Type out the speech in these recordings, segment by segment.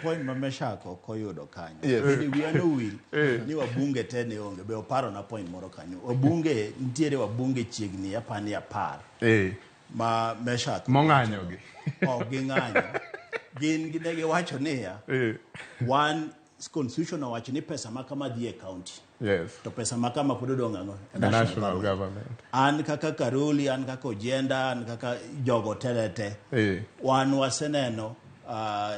point ma Meshak ok oyudo kanyo. Yes. Bende wiya nowil ni wabunge te ne onge. Be oparo na point moro kanyo. Wabunge nitiere wabunge chiegni apani 10 ma Meshak Mong'anyo gi. Ok ging'anyo. Gin ne giwacho niya, wan constitution owacho ni pesa ma kama dhi e county. To pesa ma kama pod odong' ang'o? E The national government. An kaka Karoli, an kaka Ojienda, an kaka jogo te te. Wan waseneno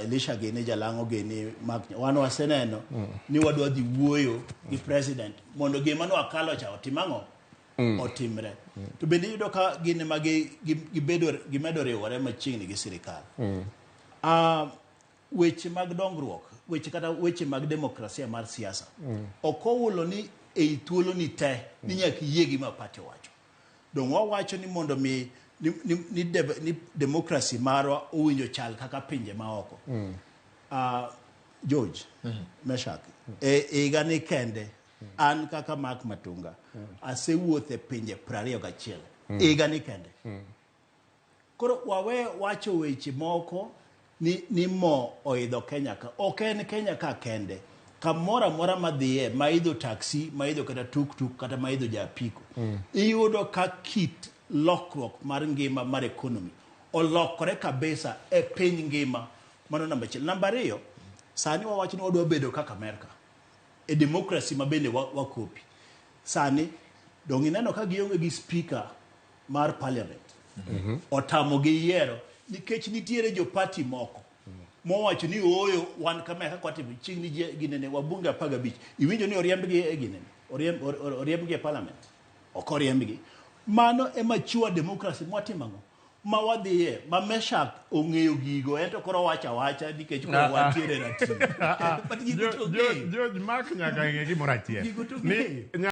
Elisha gini, Jalang'o gini, Mark, wan waseneno ni wadwa dhi wuoyo gi president mondo gima nwakalo cha otim ang'o? Otimre. To bende iyudo ka gin ema gibedo gimedo riwore machiegni gi sirikal. Weche mag dongruok, weche kata weche mag demokrasia mar siasa ok owulo ni ei thuolo ni te ni nyaka iyie gi ma party owacho. Dong wawacho ni mondo mi ni demokrasi marwa owinjo chal kaka pinje maoko. George, Meshak, e higa ni kende an kaka Mark Matunga asewuotho e pinje 21 higa ni kende. Koro wawe wacho weche moko ni mo oidho Kenya ka. Ok en Kenya ka kende. Kamoro amora madhiye, maidho taxi, maidho kata tuk-tuk, kata maidho ja apiko. Iyudo ka kit lokruok mar ngima mar economy olokore kabisa e piny ngima. Mano namba achiel. Namba ariyo, sani wawacho ni wadwa bedo kaka Amerka. E democracy ma bende wakopi. Sani, dong ineno ka gionge gi speaker mar parliament. Otamo gi yiero nikech nitiere jo party moko mowacho ni ooyo wan kama kaka watimo chiegni ginene wabunge 15 iwinjo ni oriembgi e ginene oriembgi e parliament ok oriembgi. Mano ema mature democracy mwatimo ang'o ma wadhiye ma Meshak ong'eyo gigo ento koro wacho awacha nikech koro wantiere ratil. But gigo to ong'eyo. George Mark nyaka ng'e gimoro achiel. Gigo to Ni ong'eyo.